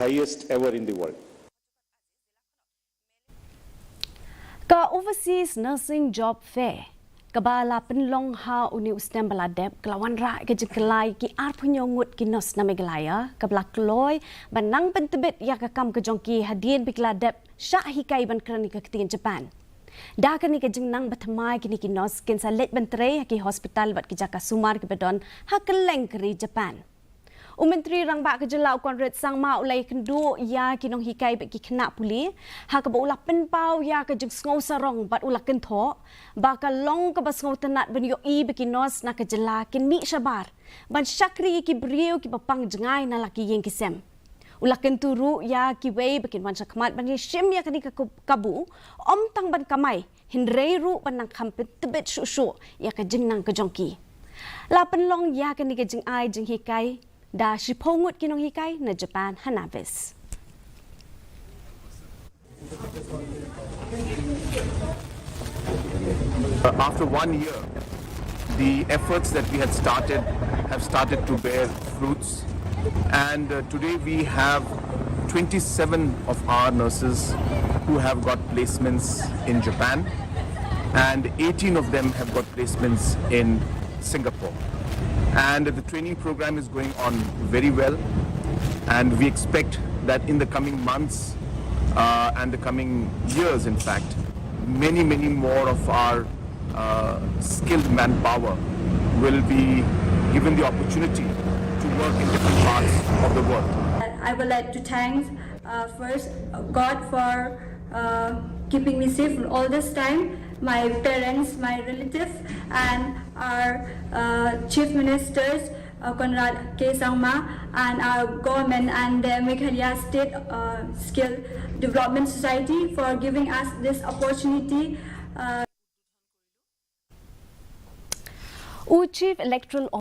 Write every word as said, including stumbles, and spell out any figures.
highest ever in the world. Ka Overseas Nursing Job Fair kaba la pynlong ha une u snem ba la dep ka la wanrah ka jingkylla ïa ki arphew ngut ki nurse na Meghalaya kaba la kloi ban nang pyntbit ïa ka kam ka jong ki hadien ba ki la dep shah hikai ban kren ïa ka ktien Japan. Da kane ka jingnang ba thymmai kine ki nurse kin sa leit ban trei ha ki hospital bad ki jaka sumar kiba don ha kylleng ka ri Japan. U Myntri Rangbah ka jylla u Conrad Sangma u la ïakynduh ïa ki nonghikai bad ki khynnah pule ha kaba u la pynpaw ïa ka jingsngew sarong bad u la kynthoh ba ka long kaba sngewtynnat ban ïohi ba ki nurse na ka jylla kin mih shabar ban shakri ïa ki briew kiba pang jngai na la ki ïing ki sem. U la kyntu ruh ïa kiwei ba kin wan shakhmat ban ïashim ïa kane ka kabu ym tang ban kamai hynrei ruh ban nang kham pyntbit shuh shuh ïa ka jingnang ka jong ki. La pynlong ïa kane ka jingai jinghikai da shiphew ngut ki nonghikai na Japan ha Navis. Uh, after one year, the efforts that we had started have started to bear fruits. And uh, today we have twenty-seven of our nurses who have got placements in Japan, and eighteen of them have got placements in Singapore. And the training program is going on very well, and we expect that in the coming months uh, and the coming years, in fact, many, many more of our uh, skilled manpower will be given the opportunity to work in different parts of the world. I would like to thank uh, first God for uh, keeping me safe all this time, my parents, my relatives, and our uh, chief ministers, uh, Conrad K. Sangma, and our government and the Meghalaya State uh, Skill Development Society for giving us this opportunity. Uh, U Chief Electoral